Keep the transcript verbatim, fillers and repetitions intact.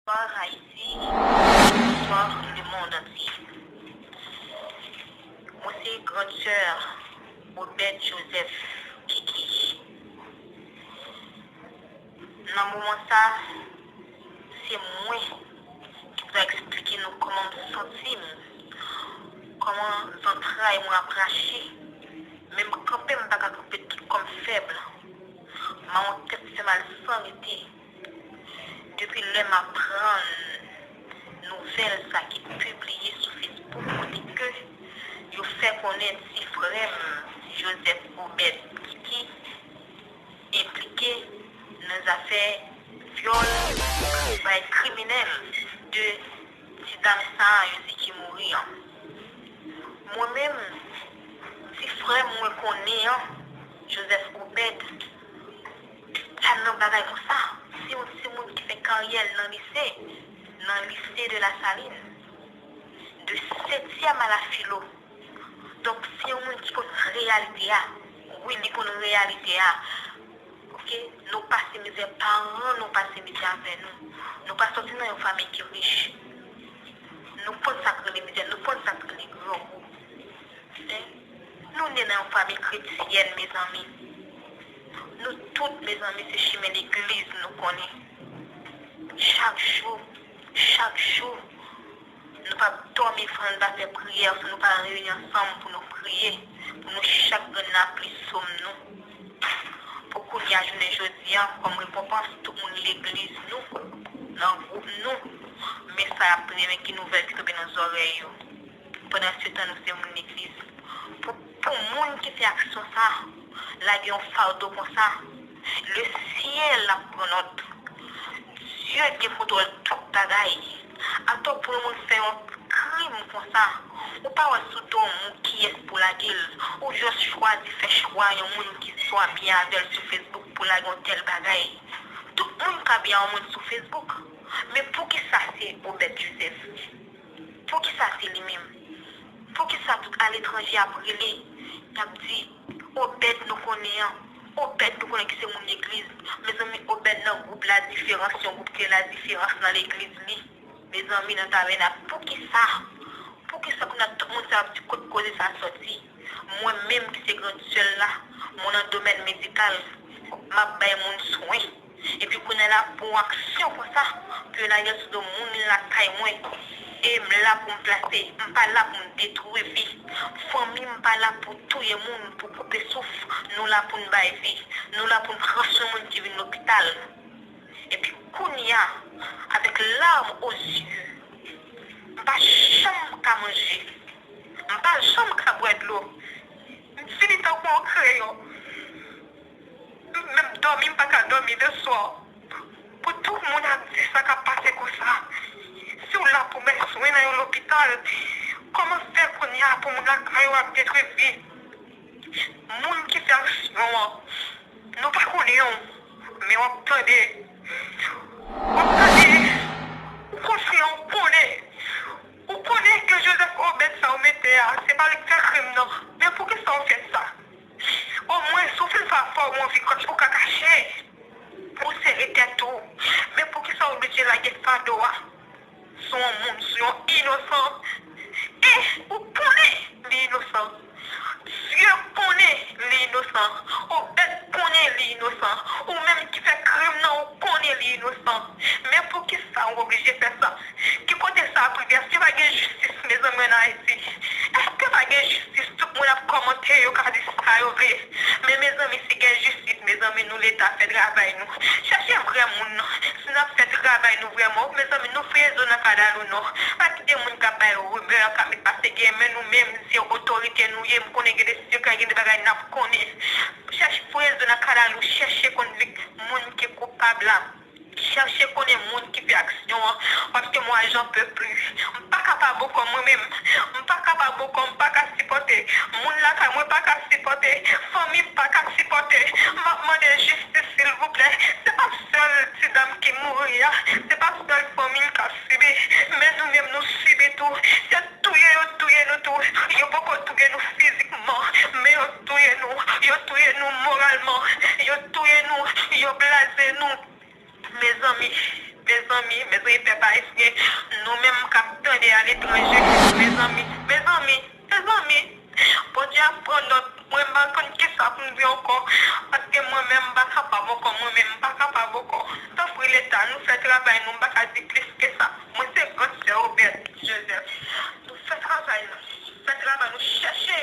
Bonsoir Haïti, bonsoir le monde entier. Mwen se grande sœur Obed Joseph Kiki. Nan moman sa, se mwen ki pou ta eksplike nou kòman m santi m, kòman zantray mwen ap rache. Men m kanpe, m pa ka kanpe tout kò m fèb. Mawon tèt fè mal san rete. Depi lè m aprann nouvèl sa ki pibliye sou Facebook kote ke yo fè konnen ti frè m Joseph Obed Kiki enplike nan zafè vyòl, bagay kriminèl de ti dam sa a yo di ki mouri an. Mwen menm, ti frè m mwen konnen an, Joseph Obed, pa nan bagay konsa. Se yon timoun ki fè karyè l nan lise, nan lise de Lasalin, de setyèm a la filo. Donk, se yon moun ki konn reyalite a. Wi, li konn reyalite a. Oke? Nou pase mizè, paran nou pase mizè avè nou. Nou pa soti nan yon fanmi ki rich. Nou konn sa k rele mizè, nou konn sa k rele grangou. Hein? Nou ne nan yon fanmi kretyèn, mezanmi. Nou tout, mezanmi, se chimen legliz nou konnen. Chak jou, chak jou, nou p ap dòmi fò nou pa fè priyè, fò nou pa reyini ansanm pou nou priye, pou nou chak grenn lapli sou nou. Pou kounye a, jounen jodi a, kòm rekonpans, tout moun legliz nou, nan gwoup nou, men sa y ap priye, men ki nouvèl ki tonbe nan zòrèy yo. Pandansetan, nou se moun legliz. Pou, pou moun ki fè aksyon sa, lage yon fado konsa, le syèl ap pran nòt. Dye gen kontwòl tout bagay. Atò pou yon moun fè yon krim konsa, ou pa wè sou do moun kiyès pou lage l, ou jis chwazi fè chwa yon moun ki swa byen avè l sou Facebook pou lage yon tèl bagay. Tout moun ka byen a yon moun sou Facebook, men poukisa se Obed Joseph? Poukisa se li menm? Poukisa tout aletranje ap rele, y ap di, Obed nou konnen an, Obed nou konnen ki se moun legliz. Mezanmi, Obed nan gwoup La Différence, yon gwoup ki rele La Différence nan legliz li. Mezanmi, nan tabènak, poukisa? Poukisa kounye a tout moun sa ap di kot koze sa sòti? Mwen menm ki se grann sè l la, mwen nan domèn medikal, m ap bay moun swen. Epi kounye a la pou yon aksyon konsa, pou yo lage l sou do moun lakay mwen. E m la pou m plase, m pa la pou m detwi vi. Fanmi m pa la pou touye moun, pou koupe souf. Nou la pou n bay vi. Nou la pou n pran swen moun ki vin lopital. Epi kounye a, avec larmes aux yeux, m pa janm ka manje. M pa janm ka bwè dlo. M fini tankou yon kreyon. Menm dòmi, m pa ka dòmi de swa. Pou tout moun ap di sa k ap pase konsa. Si w la pou bay swen nan yon lopital, kòman fè kounye a pou moun lakay ou ap detwi vi? Moun ki fè aksyon an, nou pa konnen w, men w ap tande. W ap tande. Ou konfyan, ou konnen. Ou konnen ke Joseph Obed sa ou mete a, se pa li k fè krim nan. Men poukisa w fè sa? Omwen, si w fin fè afè w, ou anvi kòch, ou ka kache. Ou sere tèt ou. Men poukisa w oblije lage fado a sou yon moun, sou yon inosan? E ou konnen li inosan. Dye konnen li inosan. Obed konnen li inosan. Ou menm ki fè krim nan, ou konnen li inosan. Men poukisa w oblije fè sa? Ki kote sa ap rive? Èske pa gen jistis, mezanmi, ann Ayiti? Èske pa gen jistis? Tout moun ap kòmante, yo ka di sa yo vle. Men, mezanmi, si gen jistis, mezanmi, nou Leta, fè travay nou. Chèche vrè moun nan. Si n ap fè travay nou vrèman, mezanmi, nou fou rezo nan kadal ou non. Pa kite moun k ap bay rimè, k ap met pase gen, men nou menm, se otorite nou ye, m konnen gen de sekrè, gen de bagay n ap konnen. Chèche fou rezo nan kadal ou, chèche konn moun ki koupab la. Chèche konnen moun ki fè aksyon an, paske mwa j'en peux plus. M pa kapab ankò mwen menm. M pa kapab ankò, m pa ka sipòte. Moun lakay mwen pa ka sipòte. Fanmi m pa ka sipòte. M ap mande jistis, silvouplè. Se pa sèl ti dam ki mouri a. Se pa sèl fanmi l k ap sibi. Men nou menm nou sibi tou. Se touye yo touye nou tou. Yo poko touye nou fizikman. Men yo touye nou. Yo touye nou moralman. Yo touye nou. Yo blaze nou. Mezanmi, mezanmi, mezanmi, fè pa espre. Nou menm k ap tande aletranje, mezanmi, mezanmi, mezanmi, Bondye ap pran nòt. Mwen m pa konn kisa pou m di ankò, paske mwen menm m pa kapab ankò, mwen menm m pa kapab ankò. Tanpri Leta, nou fè travay nou, m pa ka di plis ke sa. Mwen se gran sè Obert Joseph. Nou fè travay nou, fè travay nou, chèche